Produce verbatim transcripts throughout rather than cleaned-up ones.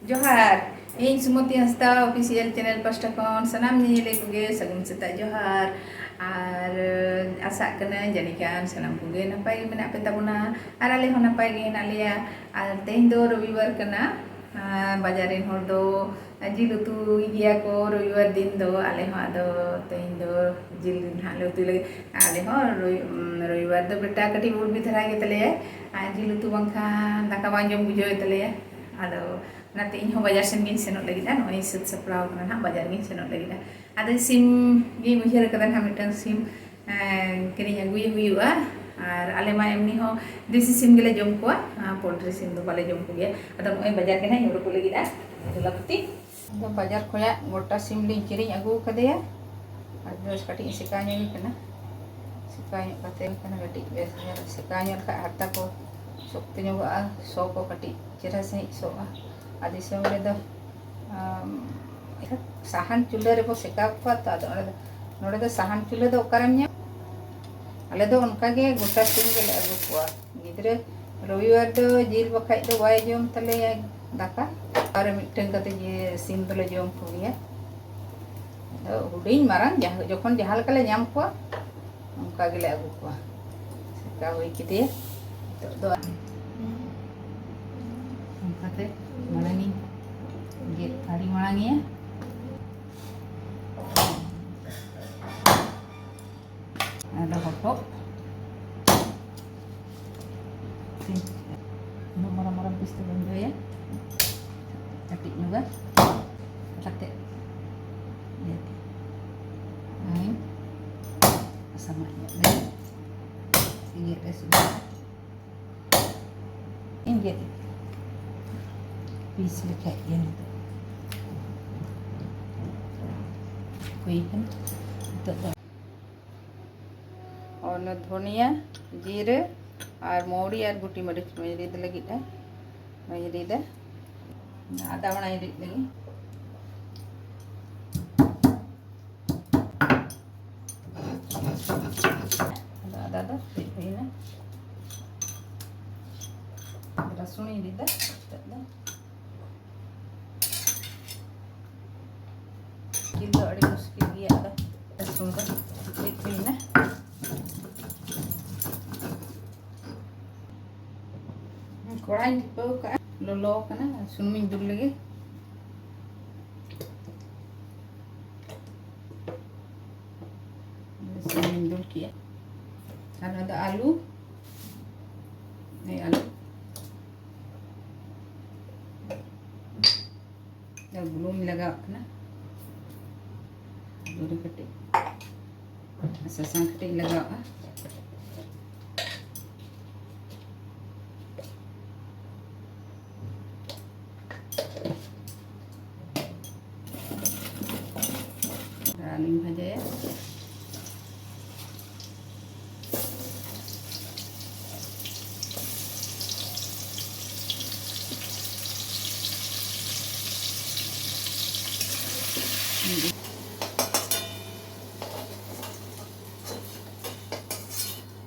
ᱡᱚᱦᱟᱨ, ᱤᱧ ᱥᱩᱢᱚᱛᱤ ᱦᱟᱸᱥᱫᱟ official channel ᱯᱟᱥᱴᱟ ᱠᱷᱚᱱ ᱥᱟᱱᱟᱢ ᱧᱮᱧᱮᱞᱤᱭᱟᱹ ᱠᱚᱜᱮ ᱥᱟᱹᱜᱩᱱ ᱥᱮᱛᱟᱜ ᱡᱚᱦᱟᱨ᱾ ᱟᱨ ᱟᱥᱟᱜ ᱠᱟᱹᱱᱟᱹᱧ ᱡᱟᱹᱱᱤᱡ ᱠᱷᱟᱱ ᱥᱟᱱᱟᱢ ᱠᱚᱜᱮ ᱱᱟᱯᱟᱭ ᱜᱮ ᱢᱮᱱᱟᱜ ᱯᱮ ᱛᱟᱵᱚᱱᱟ ᱟᱨ ᱟᱞᱮ ᱦᱚᱸ ᱱᱟᱯᱟᱭ ᱜᱮ ᱦᱮᱱᱟᱜ ᱞᱮᱭᱟ᱾ ᱟᱨ ᱛᱮᱦᱮᱧ ᱫᱚ ᱨᱚᱵᱤᱵᱟᱨ ᱠᱟᱱᱟ᱾ ᱟᱨ ᱵᱟᱡᱟᱨ ᱨᱮᱱ ᱦᱚᱲ ᱫᱚ ᱡᱤᱞ ᱩᱛᱩᱭ ᱜᱮᱭᱟ ᱠᱚ ᱨᱚᱵᱤᱵᱟᱨ ᱫᱤᱱ ᱫᱚ᱾ ᱟᱞᱮ ᱦᱚᱸ ᱟᱫᱚ ᱛᱮᱦᱮᱧ ᱫᱚ ᱡᱤᱞ ᱱᱟᱦᱟᱜ ᱞᱮ ᱩᱛᱩᱭ ᱞᱟᱹᱜᱤᱫ᱾ ᱟᱞᱮ ᱦᱚᱸ ᱨᱚᱵᱤ-, ᱨᱚᱵᱤᱵᱟᱨ ᱫᱚ ᱵᱮᱴᱟ ᱠᱟᱹᱴᱤᱡ ᱩᱨᱵᱤ ᱫᱷᱟᱨᱟ ᱜᱮᱛᱟᱞᱮᱭᱟ᱾ ᱟᱨ ᱡᱤᱞ ᱩᱛᱩ ᱵᱟᱝᱠᱷᱟᱱ ᱫᱟᱠᱟ ᱵᱟᱝ ᱡᱚᱢ ᱵᱩᱡᱷᱟᱹᱣ ᱛᱟᱞᱮᱭᱟ᱾ ᱟᱫᱚ ᱚᱱᱟᱛᱮ ᱤᱧ ᱦᱚᱸ ᱵᱟᱡᱟᱨ ᱥᱮᱱ ᱜᱤᱧ ᱥᱮᱱᱚᱜ ᱞᱟᱹᱜᱤᱫᱼᱟ᱾ ᱱᱚᱜᱼᱚᱭ ᱤᱧ ᱥᱟᱹᱛ ᱥᱟᱯᱲᱟᱣ ᱠᱟᱱᱟ ᱱᱟᱦᱟᱜ, ᱵᱟᱡᱟᱨ ᱜᱤᱧ ᱥᱮᱱᱚᱜ ᱞᱟᱹᱜᱤᱫᱼᱟ᱾ ᱟᱫᱚ ᱥᱤᱢ ᱜᱤᱧ ᱩᱭᱦᱟᱹᱨ ᱠᱟᱫᱟ ᱱᱟᱦᱟᱜ, ᱢᱤᱫᱴᱟᱝ ᱥᱤᱢ, ᱮᱸ, ᱠᱤᱨᱤᱧ ᱟᱹᱜᱩᱭ ᱦᱩᱭᱩᱜᱼᱟ᱾ ᱟᱨ ᱟᱞᱮ ᱢᱟ ᱮᱢᱱᱤ ᱦᱚᱸ ᱫᱮᱥᱤ ᱥᱤᱢ ᱜᱮᱞᱮ ᱡᱚᱢ ᱠᱚᱣᱟ, ᱟᱨ ᱯᱳᱞᱴᱨᱤ ᱥᱤᱢ ᱫᱚ ᱵᱟᱞᱮ ᱡᱚᱢ ᱠᱚᱜᱮᱭᱟ᱾ ᱟᱫᱚ ᱱᱚᱜᱼᱚᱭ ᱵᱟᱡᱟᱨ ᱜᱮ ᱱᱟᱦᱟᱜ ᱤᱧ ᱩᱰᱩᱠᱚᱜ ᱞᱟᱹᱜᱤᱫᱼᱟ᱾ ᱡᱚᱞᱟᱯᱟᱛᱤ ᱫᱚ ᱵᱟᱡᱟᱨ ᱠᱷᱚᱱᱟᱜ ᱜᱚᱴᱟ ᱥᱤᱢ ᱞᱤᱧ ᱠᱤᱨᱤᱧ ᱟᱹᱜᱩ ᱠᱟᱫᱮᱭᱟ᱾ ᱟᱨ ᱵᱮᱥ ᱠᱟᱹᱴᱤᱡ ᱤᱧ ᱥᱮᱠᱟᱣ ᱧᱚᱜ ᱠᱟᱱᱟ᱾ ᱥᱮᱠᱟᱣ ᱧᱚᱜ ᱠᱟᱛᱮ ᱠᱟᱱᱟ ᱠᱟᱹᱴᱤᱡ ᱵᱮᱥ ᱧᱚᱜ ᱥᱮᱠᱟᱣ ᱧᱚᱜ ᱞᱮᱠᱷᱟᱱ ᱦᱟᱨᱛᱟ ᱠᱚ ᱥᱚᱠᱛᱚ ᱧᱚᱜᱚᱜᱼᱟ, ᱥᱚ ᱠᱚ ᱠᱟᱹᱴᱤᱡ ᱪᱮᱦᱨᱟ ᱥᱟᱺᱦᱤᱡ ᱥᱚᱜᱼᱟ᱾ ᱟᱨ ᱫᱤᱥᱚᱢ ᱨᱮᱫᱚ, ᱟᱢ, ᱥᱟᱦᱟᱱ ᱪᱩᱞᱦᱟᱹ ᱨᱮᱵᱚ ᱥᱮᱠᱟᱣ ᱠᱚᱣᱟ ᱛᱚ, ᱟᱫᱚ ᱚᱸᱰᱮ ᱫᱚ, ᱱᱚᱰᱮ ᱫᱚ ᱥᱟᱦᱟᱱ ᱪᱩᱞᱦᱟᱹ ᱫᱚ ᱚᱠᱟᱨᱮᱢ ᱧᱟᱢᱟ? ᱟᱞᱮ ᱫᱚ ᱚᱱᱠᱟ ᱜᱮ ᱜᱚᱴᱟ ᱥᱤᱢ ᱜᱮᱞᱮ ᱟᱹᱜᱩ ᱠᱚᱣᱟ᱾ ᱜᱤᱫᱽᱨᱟᱹ ᱨᱚᱵᱤᱵᱟᱨ ᱫᱚ ᱡᱤᱞ ᱵᱟᱠᱷᱟᱡ ᱫᱚ ᱵᱟᱭ ᱡᱚᱢ ᱛᱟᱞᱮᱭᱟ ᱫᱟᱠᱟ᱾ ᱟᱨ ᱢᱤᱫᱴᱟᱝ ᱠᱟᱛᱮ ᱡᱮ ᱥᱤᱢ ᱫᱚᱞᱮ ᱡᱚᱢ ᱠᱚᱜᱮᱭᱟ᱾ ᱟᱫᱚ ᱦᱩᱰᱤᱧ ᱢᱟᱨᱟᱝ ᱡᱟᱦᱟᱸ, ᱡᱚᱠᱷᱚᱱ ᱡᱟᱦᱟᱸ ᱞᱮᱠᱟ ᱞᱮ ᱧᱟᱢ ᱠᱚᱣᱟ, ᱚᱱᱠᱟ ᱜᱮᱞᱮ ᱟᱹᱜᱩ ᱠᱚᱣᱟ᱾ ᱥᱮᱠᱟ ᱦᱩᱭ ᱠᱮᱫᱮᱭᱟ᱾ ᱱᱤᱛᱚᱜ ᱫᱚ ᱚᱱᱠᱟᱛᱮ ᱢᱟᱲᱟᱝ ᱤᱧ ᱜᱮᱫ ᱟᱹᱰᱤ ᱢᱟᱲᱟᱝ ᱮᱭᱟ᱾ ᱟᱫᱚ ᱦᱚᱴᱚᱜ ᱩᱱᱟᱹᱜ ᱢᱟᱨᱟᱝ ᱢᱟᱨᱟᱝ piece ᱫᱚ ᱵᱟᱹᱧ ᱫᱚᱦᱚᱭᱟ, ᱠᱟᱹᱴᱤᱡ ᱧᱚᱜᱟ ᱠᱟᱛᱮ ᱤᱭᱟᱹ ᱟᱨᱤᱧ ᱥᱟᱢᱟᱜ ᱧᱚᱜ ᱞᱮᱜᱮ᱾ ᱤᱭᱟᱹ ᱨᱮ ᱥᱩᱫᱷᱟᱹ ᱤᱧ ᱜᱮᱫ piece ᱞᱮᱠᱷᱟᱡ ᱜᱮ ᱱᱤᱛᱚᱜ ᱦᱩᱭ ᱠᱟᱱᱟ᱾ ᱱᱤᱛᱚᱜ ᱫᱚ ᱚᱱᱟ ᱫᱷᱚᱱᱤᱭᱟᱹ, ᱡᱤᱨᱟᱹ ᱟᱨ ᱢᱚᱣᱨᱤ ᱟᱨ ᱜᱩᱴᱤ ᱢᱟᱹᱨᱤᱪ ᱢᱟᱹᱧ ᱨᱤᱫ ᱞᱟᱹᱜᱤᱫᱼᱟ᱾ ᱢᱟᱹᱧ ᱨᱤᱫᱟ, ᱟᱫᱟ ᱢᱟᱲᱟᱝ ᱨᱤᱫ ᱞᱟᱹᱜᱤᱫ᱾ ᱟᱫᱚ ᱟᱫᱟ ᱫᱚ ᱨᱤᱫ ᱦᱩᱭᱱᱟ᱾ ᱨᱟᱹᱥᱩᱱ ᱤᱧ ᱨᱤᱫᱟ ᱱᱤᱛᱚᱜ ᱫᱚ᱾ ᱡᱤᱞ ᱫᱚ ᱟᱹᱰᱤ ᱢᱩᱥᱠᱤᱞ ᱜᱮᱭᱟ᱾ ᱟᱫᱚ ᱨᱟᱹᱥᱩᱱ ᱫᱚ ᱪᱮᱫ ᱦᱩᱭᱱᱟ? ᱠᱚᱲᱟᱧ ᱴᱷᱤᱯᱟᱹᱣ ᱠᱟᱜᱼᱟ, ᱞᱚᱞᱚ ᱠᱟᱱᱟ, ᱥᱩᱱᱩᱢᱤᱧ ᱫᱩᱞ ᱞᱮᱜᱮ᱾ ᱥᱩᱱᱩᱢᱤᱧ ᱫᱩᱞ ᱠᱮᱜᱼᱟ᱾ ᱟᱨ ᱱᱚᱣᱟ ᱫᱚ ᱟᱹᱞᱩ, ᱱᱤᱭᱟᱹ ᱟᱹᱞᱩ᱾ ᱟᱨ ᱵᱩᱞᱩᱝ ᱤᱧ ᱞᱟᱜᱟᱣᱟᱜ ᱠᱟᱱᱟ᱾ ᱟᱹᱞᱩ ᱨᱮ ᱠᱟᱹᱴᱤᱡ ᱥᱟᱥᱟᱝ ᱠᱟᱹᱴᱤᱡ ᱤᱧ ᱞᱟᱜᱟᱣᱟᱜᱼᱟ᱾ ᱟᱨ ᱟᱹᱞᱩᱧ ᱵᱷᱟᱡᱟᱭᱟ᱾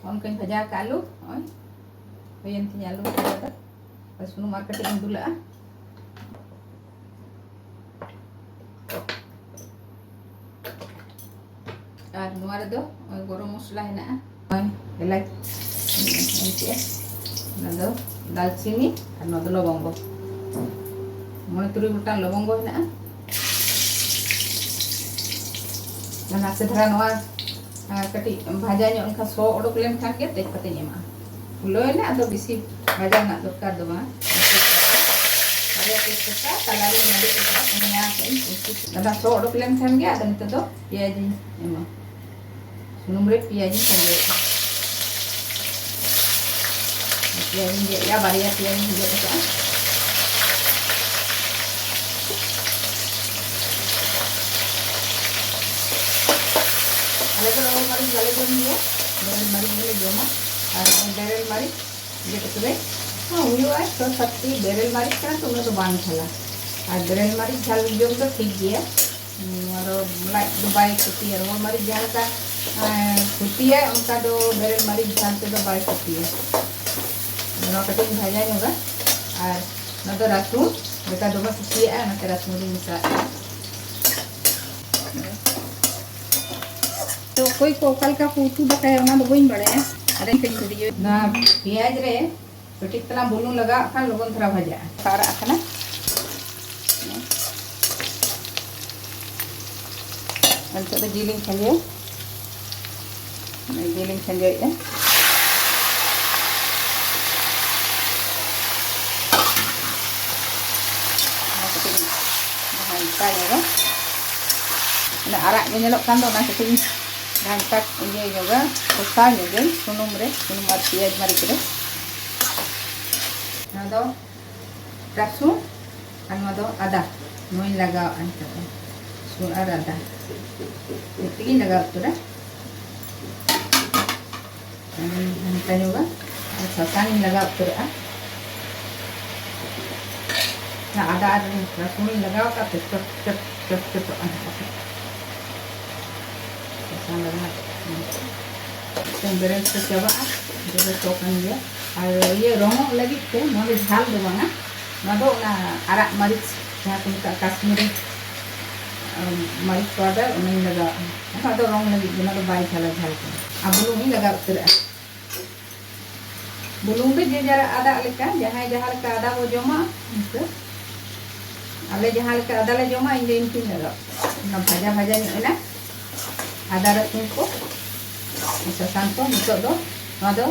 ᱚᱱᱠᱟᱧ ᱵᱷᱟᱡᱟ ᱠᱟᱜ ᱟᱹᱞᱩ, ᱱᱚᱜᱼᱚᱭ ᱦᱩᱭᱮᱱ ᱛᱤᱧᱟ ᱟᱹᱞᱩ ᱵᱷᱟᱡᱟ ᱫᱚ᱾ ᱟᱨ ᱥᱩᱱᱩᱢ ᱟᱨ ᱠᱟᱹᱴᱤᱡ ᱤᱧ ᱫᱩᱞᱟᱜᱼᱟ᱾ ᱟᱨ ᱱᱚᱣᱟ ᱨᱮᱫᱚ ᱱᱚᱜᱼᱚᱭ ᱜᱚᱨᱚᱢ ᱢᱚᱥᱞᱟ ᱦᱮᱱᱟᱜᱼᱟ, ᱱᱚᱜᱼᱚᱭ ᱮᱞᱟᱪ ᱮᱢ ᱠᱮᱜᱼᱟ, ᱚᱱᱟ ᱫᱚ ᱫᱟᱞᱪᱤᱱᱤ, ᱟᱨ ᱱᱚᱣᱟ ᱫᱚ ᱞᱚᱵᱚᱝᱜᱚ, ᱢᱚᱬᱮ ᱛᱩᱨᱩᱭ ᱜᱚᱴᱟᱝ ᱞᱚᱵᱚᱝᱜᱚ ᱦᱮᱱᱟᱜᱼᱟ᱾ ᱱᱟᱥᱮ ᱫᱷᱟᱨᱟ ᱱᱚᱣᱟ ᱟᱨ ᱠᱟᱹᱴᱤᱡ ᱵᱷᱟᱡᱟ ᱧᱚᱜ ᱞᱮᱱᱠᱷᱟᱱ, ᱥᱚ ᱚᱰᱚᱠ ᱞᱮᱱᱠᱷᱟᱱ ᱜᱮ ᱛᱮᱡᱽ ᱯᱟᱛᱟᱧ ᱮᱢᱟᱜᱼᱟ᱾ ᱯᱷᱩᱞᱟᱹᱣ ᱮᱱᱟ, ᱟᱫᱚ ᱵᱮᱥᱤ ᱵᱷᱟᱡᱟ ᱨᱮᱱᱟᱜ ᱫᱚᱨᱠᱟᱨ ᱫᱚ ᱵᱟᱝ᱾ ᱵᱟᱨᱭᱟ ᱛᱮᱡᱽ ᱯᱟᱛᱟ ᱛᱟᱞᱟᱨᱮᱧ ᱢᱟᱹᱨᱤᱪ ᱟᱠᱟᱫᱟ, ᱯᱩᱱᱭᱟ ᱠᱟᱜ ᱟᱹᱧ, ᱯᱩᱱᱥᱤ᱾ ᱟᱫᱚ ᱥᱚ ᱚᱰᱚᱠ ᱞᱮᱱᱠᱷᱟᱱ ᱜᱮ ᱟᱫᱚ ᱱᱤᱛᱚᱜ ᱫᱚ ᱯᱮᱸᱭᱟᱡᱽ ᱤᱧ ᱮᱢᱟ᱾ ᱥᱩᱱᱩᱢ ᱨᱮ ᱯᱮᱸᱭᱟᱡᱽ ᱤᱧ ᱠᱷᱟᱸᱡᱚᱭᱮᱫᱟ᱾ ᱯᱮᱸᱭᱟᱡᱽ ᱤᱧ ᱜᱮᱫ ᱮᱫᱟ, ᱵᱟᱨᱭᱟ ᱯᱮᱸᱭᱟᱡᱽ ᱤᱧ ᱜᱮᱫ ᱟᱠᱟᱫᱼᱟ᱾ ᱟᱞᱮ ᱫᱚ ᱨᱚᱦᱚᱲ ᱢᱟᱹᱨᱤᱪ ᱵᱟᱞᱮ ᱡᱚᱢ ᱜᱮᱭᱟ, ᱵᱮᱨᱮᱞ ᱢᱟᱹᱨᱤᱪ ᱜᱮᱞᱮ ᱡᱚᱢᱟ᱾ ᱟᱨ ᱱᱚᱜᱼᱚᱭ ᱵᱮᱨᱮᱞ ᱢᱟᱹᱨᱤᱪ ᱜᱮᱫ ᱠᱟᱛᱮ ᱦᱚᱸ ᱦᱩᱭᱩᱜᱼᱟ, ᱪᱷᱚ ᱥᱟᱛ ᱴᱤ ᱵᱮᱨᱮᱞ ᱢᱟᱹᱨᱤᱪ ᱠᱟᱱᱟ ᱛᱚ, ᱩᱱᱟᱹᱜ ᱫᱚ ᱵᱟᱝ ᱡᱷᱟᱞᱟ᱾ ᱟᱨ ᱵᱮᱨᱮᱞ ᱢᱟᱹᱨᱤᱪ ᱡᱷᱟᱞ ᱡᱚᱢ ᱫᱚ ᱴᱷᱤᱠ ᱜᱮᱭᱟ, ᱱᱚᱣᱟ ᱫᱚ ᱞᱟᱡ ᱫᱚ ᱵᱟᱭ ᱠᱷᱚᱛᱤᱭᱟ᱾ ᱨᱚᱦᱚᱲ ᱢᱟᱹᱨᱤᱪ ᱡᱟᱦᱟᱸ ᱞᱮᱠᱟ, ᱮᱸ, ᱠᱷᱚᱛᱤᱭᱟ, ᱚᱱᱠᱟ ᱫᱚ ᱵᱮᱨᱮᱞ ᱢᱟᱹᱨᱤᱪ ᱡᱷᱟᱞ ᱛᱮᱫᱚ ᱵᱟᱭ ᱠᱷᱚᱛᱤᱭᱟ᱾ ᱱᱚᱣᱟ ᱠᱟᱹᱴᱤᱡ ᱤᱧ ᱵᱷᱟᱡᱟ ᱧᱚᱜᱟ᱾ ᱟᱨ ᱱᱚᱣᱟ ᱫᱚ ᱨᱟᱹᱥᱩᱱ, ᱡᱮᱴᱟ ᱫᱚᱢᱮ ᱠᱩᱥᱤᱭᱟᱜᱼᱟ, ᱚᱱᱟᱛᱮ ᱨᱟᱹᱥᱩᱱ ᱤᱧ ᱢᱮᱥᱟᱜᱼᱟ᱾ ᱛᱚ ᱚᱠᱚᱭ ᱠᱚ ᱚᱠᱟ ᱞᱮᱠᱟ ᱠᱚ ᱩᱛᱩ ᱫᱟᱠᱟᱭᱟ, ᱚᱱᱟ ᱫᱚ ᱵᱟᱹᱧ ᱵᱟᱲᱟᱭᱟ᱾ ᱟᱨ ᱤᱧ ᱵᱷᱤᱰᱤᱭᱳ, ᱱᱚᱣᱟ ᱯᱮᱸᱭᱟᱡᱽ ᱨᱮ ᱠᱟᱹᱴᱤᱡ ᱛᱟᱞᱟᱝ ᱵᱩᱞᱩᱝ ᱞᱟᱜᱟᱣᱟᱜ ᱠᱷᱟᱱ ᱞᱚᱜᱚᱱ ᱫᱷᱟᱨᱟ ᱵᱷᱟᱡᱟᱜᱼᱟ᱾ ᱟᱨᱟᱜ ᱟᱠᱟᱱᱟ᱾ ᱟᱨ ᱱᱤᱛᱚᱜ ᱫᱚ ᱡᱤᱞ ᱤᱧ ᱠᱷᱟᱸᱡᱚᱭᱟ᱾ ᱡᱤᱞ ᱤᱧ ᱠᱷᱟᱸᱡᱚᱭᱮᱫᱼᱟ᱾ ᱚᱱᱟ ᱠᱟᱹᱴᱤᱡ ᱤᱧ ᱜᱷᱟᱱᱴᱟ ᱧᱚᱜᱟ᱾ ᱚᱱᱟ ᱟᱨᱟᱜ ᱜᱮ ᱧᱮᱞᱚᱜ ᱠᱟᱱ ᱫᱚ, ᱚᱱᱟ ᱠᱟᱹᱴᱤᱡ ᱤᱧ ᱜᱷᱟᱱᱴᱟ ᱤᱭᱟᱹ ᱧᱚᱜᱟ, ᱠᱚᱥᱟᱣ ᱧᱚᱜᱟᱹᱧ ᱥᱩᱱᱩᱢ ᱨᱮ, ᱥᱩᱱᱩᱢ ᱟᱨ ᱯᱮᱸᱭᱟᱡᱽ ᱢᱟᱹᱨᱤᱪ ᱨᱮ᱾ ᱱᱚᱣᱟ ᱫᱚ ᱨᱟᱹᱥᱩᱱ ᱟᱨ ᱱᱚᱣᱟ ᱫᱚ ᱟᱫᱟ, ᱱᱚᱣᱟᱧ ᱞᱟᱜᱟᱣᱟᱜᱼᱟ ᱱᱤᱛᱚᱜ ᱫᱚ᱾ ᱨᱟᱹᱥᱩᱱ ᱟᱨ ᱟᱫᱟ ᱢᱤᱫ ᱛᱮᱜᱮᱧ ᱞᱟᱜᱟᱣ ᱩᱛᱟᱹᱨᱟ᱾ ᱟᱨᱤᱧ ᱜᱷᱟᱱᱴᱟ ᱧᱚᱜᱟ ᱟᱨ ᱥᱟᱥᱟᱝ ᱤᱧ ᱞᱟᱜᱟᱣ ᱩᱛᱟᱹᱨᱟᱜᱼᱟ᱾ ᱚᱱᱟ ᱟᱫᱟ ᱟᱨ ᱨᱟᱹᱥᱩᱱ ᱤᱧ ᱞᱟᱜᱟᱣ ᱟᱠᱟᱫ ᱛᱮ ᱪᱚᱴ ᱪᱚᱴ ᱪᱚᱴ ᱪᱚᱴᱚᱜᱼᱟ ᱱᱟᱦᱟᱜ᱾ ᱥᱟᱥᱟᱝ ᱞᱟᱜᱟᱣ ᱠᱟᱛᱮ ᱵᱮᱨᱮᱞ ᱥᱚ ᱪᱟᱵᱟᱜᱼᱟ, ᱵᱮᱨᱮᱞ ᱥᱚ ᱠᱟᱱ ᱜᱮᱭᱟ᱾ ᱟᱨ ᱤᱭᱟᱹ ᱨᱚᱝᱚᱜ ᱞᱟᱹᱜᱤᱫ ᱛᱮ ᱱᱚᱣᱟ ᱫᱚ ᱡᱷᱟᱞ ᱫᱚ ᱵᱟᱝᱟ, ᱱᱚᱣᱟ ᱫᱚ ᱚᱱᱟ ᱟᱨᱟᱜ ᱢᱟᱹᱨᱤᱪ ᱡᱟᱦᱟᱸ ᱠᱚ ᱢᱮᱛᱟᱜᱼᱟ ᱠᱟᱥᱢᱤᱨᱤ ᱢᱟᱹᱨᱤᱪ ᱯᱟᱣᱰᱟᱨ, ᱚᱱᱟᱧ ᱞᱟᱜᱟᱣᱟᱜᱼᱟ᱾ ᱚᱱᱟ ᱫᱚ ᱨᱚᱝ ᱞᱟᱹᱜᱤᱫ ᱜᱮ, ᱚᱱᱟ ᱫᱚ ᱵᱟᱭ ᱡᱷᱟᱞᱟ ᱡᱷᱟᱞ ᱠᱟᱱᱟ᱾ ᱟᱨ ᱵᱩᱞᱩᱝ ᱤᱧ ᱞᱟᱜᱟᱣ ᱩᱛᱟᱹᱨᱟᱜᱼᱟ᱾ ᱵᱩᱞᱩᱝ ᱫᱚ ᱡᱮ ᱡᱟᱨᱟᱜ ᱟᱫᱟ ᱞᱮᱠᱟ, ᱡᱟᱦᱟᱸᱭ ᱡᱟᱦᱟᱸ ᱞᱮᱠᱟ ᱟᱫᱟ ᱵᱚ ᱡᱚᱢᱟ ᱤᱱᱠᱟᱹ᱾ ᱟᱞᱮ ᱡᱟᱦᱟᱸ ᱞᱮᱠᱟ ᱟᱫᱟ ᱞᱮ ᱡᱚᱢᱟ, ᱤᱧ ᱫᱚ ᱤᱱᱠᱟᱹᱧ ᱞᱟᱜᱟᱣ᱾ ᱚᱱᱟ ᱵᱷᱟᱡᱟ ᱵᱷᱟᱡᱟ ᱧᱚᱜ ᱮᱱᱟ ᱟᱫᱟ ᱨᱟᱹᱥᱩᱱ ᱠᱚ, ᱥᱟᱥᱟᱝ ᱠᱚ᱾ ᱱᱤᱛᱚᱜ ᱫᱚ ᱱᱚᱣᱟ ᱫᱚ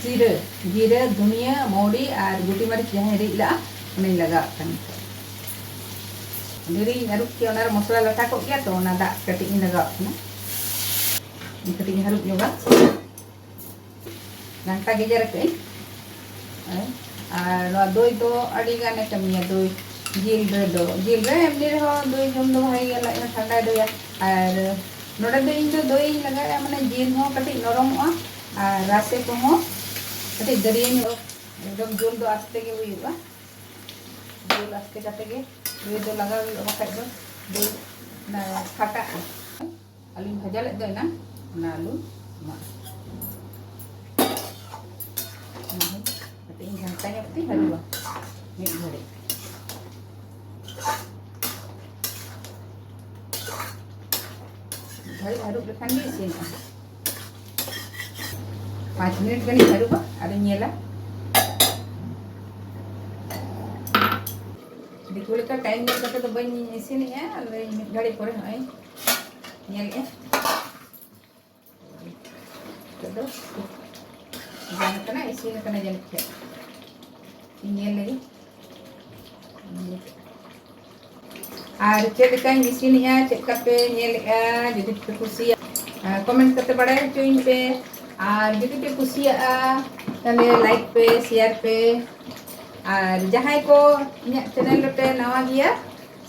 ᱡᱤᱨᱟᱹ, ᱡᱤᱨᱟᱹ, ᱫᱷᱩᱱᱤᱭᱟᱹ, ᱢᱚᱣᱲᱤ ᱟᱨ ᱜᱩᱴᱤ ᱢᱟᱹᱨᱤᱪ ᱡᱟᱦᱟᱸᱧ ᱨᱤᱫ ᱞᱟᱜᱼᱟ, ᱚᱱᱟᱧ ᱞᱟᱜᱟᱣᱟᱜ ᱠᱟᱱᱟ᱾ ᱰᱷᱮᱨᱤᱧ ᱟᱹᱨᱩᱵ ᱠᱮᱭᱟ, ᱚᱱᱟᱨᱮ ᱢᱚᱥᱞᱟ ᱞᱟᱴᱷᱟ ᱠᱚᱜ ᱜᱮᱭᱟ, ᱛᱚ ᱚᱱᱟ ᱫᱟᱜ ᱠᱟᱹᱴᱤᱡ ᱤᱧ ᱞᱟᱜᱟᱣᱟᱜ ᱠᱟᱱᱟ᱾ ᱠᱟᱹᱴᱤᱡ ᱤᱧ ᱦᱟᱹᱨᱩᱵ ᱧᱚᱜᱟ᱾ ᱜᱷᱟᱱᱴᱟ ᱜᱮᱡᱮᱨ ᱟᱠᱟᱫᱟᱹᱧ᱾ ᱟᱨ ᱱᱚᱣᱟ ᱫᱳᱭ ᱫᱚ ᱟᱹᱰᱤ ᱜᱟᱱᱮ ᱠᱟᱹᱢᱤᱭᱟ᱾ ᱫᱳᱭ ᱡᱤᱞ ᱨᱮᱫᱚ, ᱡᱤᱞ ᱨᱮ ᱮᱢᱱᱤ ᱨᱮᱦᱚᱸ ᱫᱳᱭ ᱡᱚᱢ ᱫᱚ ᱵᱷᱟᱜᱮ ᱜᱮᱭᱟ, ᱞᱟᱡ ᱦᱚᱸ ᱴᱷᱟᱱᱰᱟᱭ ᱫᱳᱭᱟ᱾ ᱟᱨ ᱱᱚᱰᱮ ᱫᱚ ᱤᱧ ᱫᱚ ᱫᱳᱭ ᱤᱧ ᱞᱟᱜᱟᱣᱮᱫᱼᱟ, ᱢᱟᱱᱮ ᱡᱤᱞ ᱦᱚᱸ ᱠᱟᱹᱴᱤᱡ ᱱᱚᱨᱚᱢᱚᱜᱼᱟ ᱟᱨ ᱨᱟᱥᱮ ᱠᱚᱦᱚᱸ ᱠᱟᱹᱴᱤᱡ ᱫᱟᱹᱨᱭᱟᱹ ᱧᱚᱜ᱾ ᱮᱠᱫᱚᱢ ᱡᱳᱞ ᱫᱚ ᱟᱥᱛᱮ ᱜᱮ ᱦᱩᱭᱩᱜᱼᱟ, ᱡᱳᱞ ᱟᱥᱛᱮ ᱠᱟᱛᱮ ᱜᱮ ᱫᱳᱭ ᱫᱚ ᱞᱟᱜᱟᱣ ᱦᱩᱭᱩᱜᱼᱟ, ᱵᱟᱠᱷᱟᱡ ᱫᱚ ᱫᱳᱭ ᱚᱱᱟ ᱯᱷᱟᱴᱟᱜᱼᱟ᱾ ᱟᱹᱞᱩᱧ ᱵᱷᱟᱡᱟ ᱞᱮᱫ ᱫᱚ ᱮᱱᱟᱝ, ᱚᱱᱟ ᱟᱹᱞᱩ ᱮᱢᱟᱜ᱾ ᱚᱱᱟ ᱦᱚᱸ ᱠᱟᱹᱴᱤᱡ ᱤᱧ ᱜᱷᱟᱱᱴᱟ ᱧᱚᱜ ᱛᱤᱧ ᱦᱟᱹᱨᱩᱵᱟ ᱢᱤᱫ ᱜᱷᱟᱹᱲᱤᱡ᱾ ᱟᱹᱨᱩᱵ ᱞᱮᱠᱷᱟᱱ ᱜᱮ ᱤᱥᱤᱱᱚᱜᱼᱟ᱾ ᱯᱟᱸᱪ ᱢᱤᱱᱤᱴ ᱜᱟᱱᱤᱧ ᱟᱹᱨᱩᱵᱟ, ᱟᱨᱤᱧ ᱧᱮᱞᱟ᱾ ᱫᱤᱠᱩ ᱞᱮᱠᱟ ᱴᱟᱭᱤᱢ ᱧᱮᱞ ᱠᱟᱛᱮ ᱫᱚ ᱵᱟᱹᱧ ᱤᱥᱤᱱᱮᱜᱼᱟ, ᱟᱫᱚ ᱢᱤᱫ ᱜᱷᱟᱹᱲᱤᱡ ᱯᱚᱨᱮ ᱦᱚᱸᱜᱼᱚᱭ ᱧᱮᱞᱮᱜᱼᱟ᱾ ᱱᱤᱛᱚᱜ ᱫᱚ ᱵᱟᱝ ᱠᱟᱱᱟ, ᱤᱥᱤᱱ ᱠᱟᱱᱟ ᱡᱟᱹᱱᱤᱡ ᱠᱷᱟᱱ᱾ ᱤᱧ ᱧᱮᱞ ᱞᱮᱜᱮ᱾ ᱟᱨ ᱪᱮᱫ ᱞᱮᱠᱟᱧ ᱤᱥᱤᱱᱮᱜᱼᱟ, ᱪᱮᱫ ᱞᱮᱠᱟ ᱯᱮ ᱧᱮᱞᱮᱜᱼᱟ, ᱡᱩᱫᱤ ᱯᱮ ᱠᱩᱥᱤᱭᱟᱜᱼᱟ, ᱠᱚᱢᱮᱱᱴ ᱠᱟᱛᱮ ᱵᱟᱲᱟᱭ ᱦᱚᱪᱚᱧ ᱯᱮ᱾ ᱟᱨ ᱡᱩᱫᱤ ᱯᱮ ᱠᱩᱥᱤᱭᱟᱜᱼᱟ, ᱛᱟᱦᱞᱮ ᱞᱟᱭᱤᱠ ᱯᱮ, ᱥᱮᱭᱟᱨ ᱯᱮ᱾ ᱟᱨ ᱡᱟᱦᱟᱸᱭ ᱠᱚ ᱤᱧᱟᱹᱜ ᱪᱮᱱᱮᱞ ᱨᱮᱯᱮ ᱱᱟᱣᱟ ᱜᱮᱭᱟ,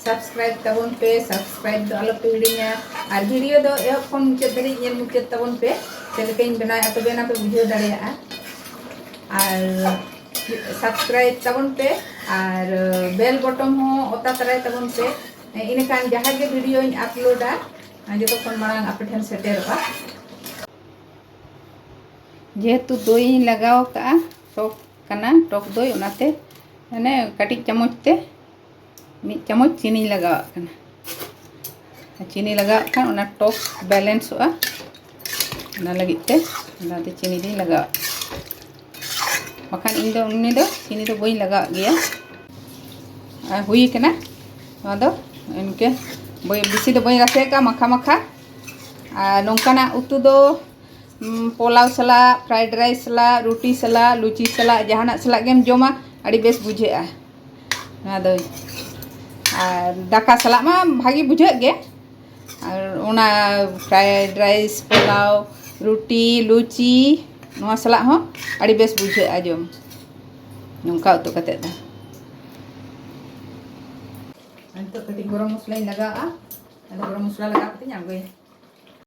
ᱥᱟᱵᱥᱠᱨᱟᱭᱤᱵ ᱛᱟᱵᱚᱱ ᱯᱮ, ᱥᱟᱵᱥᱠᱨᱟᱭᱤᱵ ᱫᱚ ᱟᱞᱚ ᱯᱮ ᱦᱤᱲᱤᱧᱟ᱾ ᱟᱨ ᱵᱷᱤᱰᱤᱭᱳ ᱫᱚ ᱮᱦᱚᱵ ᱠᱷᱚᱱ ᱢᱩᱪᱟᱹᱫ ᱫᱷᱟᱹᱵᱤᱡ ᱧᱮᱞ ᱢᱩᱪᱟᱹᱫ ᱛᱟᱵᱚᱱ ᱯᱮ, ᱪᱮᱫ ᱞᱮᱠᱟᱧ ᱵᱮᱱᱟᱣᱮᱫᱼᱟ, ᱛᱚᱵᱮ ᱮᱱᱟ ᱯᱮ ᱵᱩᱡᱷᱟᱹᱣ ᱫᱟᱲᱮᱭᱟᱜᱼᱟ᱾ ᱟᱨ ᱥᱟᱵᱥᱠᱨᱟᱭᱤᱵ ᱛᱟᱵᱚᱱ ᱯᱮ, ᱟᱨ ᱵᱮᱞ ᱵᱚᱴᱚᱢ ᱦᱚᱸ ᱚᱛᱟ ᱛᱟᱨᱟᱭ ᱛᱟᱵᱚᱱ ᱯᱮ, ᱤᱱᱟᱹᱠᱷᱟᱱ ᱡᱟᱦᱟᱸ ᱜᱮ ᱵᱷᱤᱰᱤᱭᱳᱧ ᱟᱯᱞᱳᱰᱟ, ᱡᱚᱛᱚ ᱠᱷᱚᱱ ᱢᱟᱲᱟᱝ ᱟᱯᱮ ᱴᱷᱮᱱ ᱥᱮᱴᱮᱨᱚᱜᱼᱟ᱾ ᱡᱮᱦᱮᱛᱩ ᱫᱳᱭ ᱤᱧ ᱞᱟᱜᱟᱣ ᱠᱟᱜᱼᱟ, ᱴᱚᱠ ᱠᱟᱱᱟ, ᱴᱚᱠ ᱫᱳᱭ, ᱚᱱᱟᱛᱮ ᱢᱟᱱᱮ ᱠᱟᱹᱴᱤᱡ ᱪᱟᱢᱚᱪ ᱛᱮ, ᱢᱤᱫ ᱪᱟᱢᱚᱪ ᱪᱤᱱᱤᱧ ᱞᱟᱜᱟᱣᱟᱜ ᱠᱟᱱᱟ᱾ ᱟᱨ ᱪᱤᱱᱤ ᱞᱟᱜᱟᱣᱟᱜ ᱠᱷᱟᱱ ᱚᱱᱟ ᱴᱚᱠ ᱵᱮᱞᱮᱱᱥᱚᱜᱼᱟ, ᱚᱱᱟ ᱞᱟᱹᱜᱤᱫ ᱛᱮ ᱚᱱᱟᱛᱮ ᱪᱤᱱᱤ ᱫᱚᱧ ᱞᱟᱜᱟᱣᱟᱜ ᱠᱟᱱᱟ᱾ ᱵᱟᱠᱷᱟᱱ ᱤᱧ ᱫᱚ ᱩᱱᱤ ᱫᱚ ᱪᱤᱱᱤ ᱫᱚ ᱵᱟᱹᱧ ᱞᱟᱜᱟᱣᱟᱜ ᱜᱮᱭᱟ᱾ ᱟᱨ ᱦᱩᱭ ᱠᱟᱱᱟ ᱱᱚᱣᱟ ᱫᱚ, ᱤᱱᱠᱟᱹ ᱵᱟᱹᱧ, ᱵᱮᱥᱤ ᱫᱚ ᱵᱟᱹᱧ ᱨᱟᱥᱮ ᱟᱠᱟᱫᱼᱟ, ᱢᱟᱠᱷᱟ ᱢᱟᱠᱷᱟ᱾ ᱟᱨ ᱱᱚᱝᱠᱟᱱᱟᱜ ᱩᱛᱩ ᱫᱚ, ᱩᱢ, ᱯᱳᱞᱟᱣ ᱥᱟᱞᱟᱜ, ᱯᱷᱨᱟᱭᱤᱰ ᱨᱟᱭᱤᱥ ᱥᱟᱞᱟᱜ, ᱨᱩᱴᱤ ᱥᱟᱞᱟᱜ, ᱞᱩᱪᱤ ᱥᱟᱞᱟᱜ, ᱡᱟᱦᱟᱱᱟᱜ ᱥᱟᱞᱟᱜ ᱜᱮᱢ ᱡᱚᱢᱟ, ᱟᱹᱰᱤ ᱵᱮᱥ ᱵᱩᱡᱷᱟᱹᱜᱼᱟ ᱱᱚᱣᱟ ᱫᱚ᱾ ᱟᱨ ᱫᱟᱠᱟ ᱥᱟᱞᱟᱜ ᱢᱟ ᱵᱷᱟᱜᱮ ᱵᱩᱡᱷᱟᱹᱜ ᱜᱮ, ᱟᱨ ᱚᱱᱟ ᱯᱷᱨᱟᱭᱤᱰ ᱨᱟᱭᱤᱥ, ᱯᱳᱞᱟᱣ, ᱨᱩᱴᱤ, ᱞᱩᱪᱤ, ᱱᱚᱣᱟ ᱥᱟᱞᱟᱜ ᱦᱚᱸ ᱟᱹᱰᱤ ᱵᱮᱥ ᱵᱩᱡᱷᱟᱹᱜᱼᱟ ᱡᱚᱢ, ᱱᱚᱝᱠᱟ ᱩᱛᱩ ᱠᱟᱛᱮᱫ ᱫᱚ᱾ ᱱᱤᱛᱚᱜ ᱠᱟᱹᱴᱤᱡ ᱜᱚᱨᱚᱢ ᱢᱚᱥᱞᱟᱧ ᱞᱟᱜᱟᱣᱟᱜᱼᱟ, ᱟᱫᱚ ᱜᱚᱨᱚᱢ ᱢᱚᱥᱞᱟ ᱞᱟᱜᱟᱣ ᱠᱟᱛᱮᱧ ᱟᱬᱜᱚᱭᱟ᱾